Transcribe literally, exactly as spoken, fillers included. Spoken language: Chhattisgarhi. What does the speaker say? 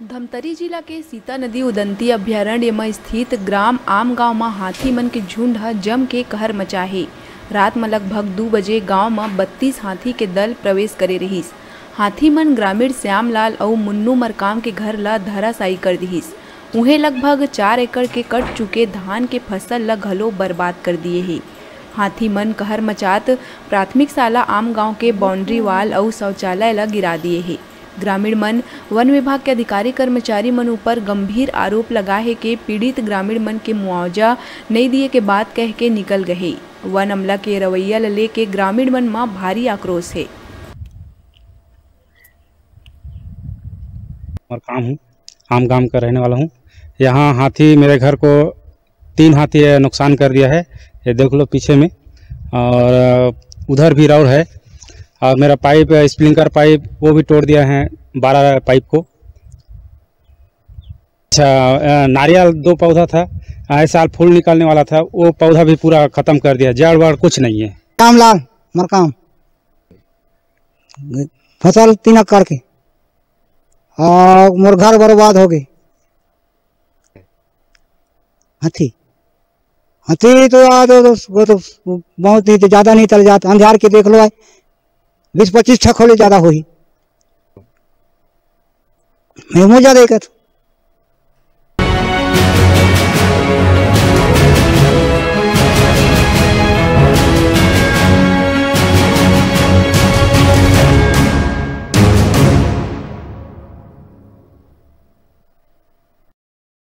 धमतरी जिला के सीता नदी उदंती अभयारण्य म स्थित ग्राम आमगांव म हाथी मन के झुंड ह जम के कहर मचाहे। रात म लगभग दू बजे गांव म बत्तीस हाथी के दल प्रवेश करे रिहिस। हाथी मन ग्रामीण श्यामलाल अउ मुन्नू मरकाम के घर ल धराशायी कर दिहिस। उहें, लगभग चार एकड़ के कट चुके धान के फसल ल घलो बर्बाद कर दिए हे। हाथी मन कहर मचात प्राथमिक शाला आमगांव के बाउंड्री वॉल अउ शौचालय ल गिरा दिए हे। ग्रामीण मन वन विभाग के अधिकारी कर्मचारी मन ऊपर गंभीर आरोप लगाए हे के पीड़ित ग्रामीण मन के मुआवजा नइ दिए के बात कह के निकल गए हे। वन अमला के रवैया ल लेके ग्रामीण मन म भारी आक्रोश हे। मरकाम हूँ, आमगांव का रहने वाला हूँ। यहाँ हाथी मेरे घर को तीन हाथी है, नुकसान कर दिया है। ये देख लो पीछे में, और उधर भी रौर है, और मेरा पाइप, स्प्रिंकलर पाइप, वो भी तोड़ दिया है, बारह पाइप को। अच्छा, अ, नारियल दो पौधा था, अ, इस साल फूल निकलने वाला था, वो पौधा भी पूरा खत्म कर दिया, जड़ वड़ कुछ नहीं है। रामलाल मरकाम, फसल तीन एकड़ के, और मोर घर बर्बाद हो गए। हाथी, हाथी तो आज वो तो, वो तो बहुत नहीं तो ज्यादा नहीं तल जात, अंधियार के देख लो, आए बीस पच्चीस ठक होले ज्यादा होही। मैं मुझे ज्यादा ही कहता।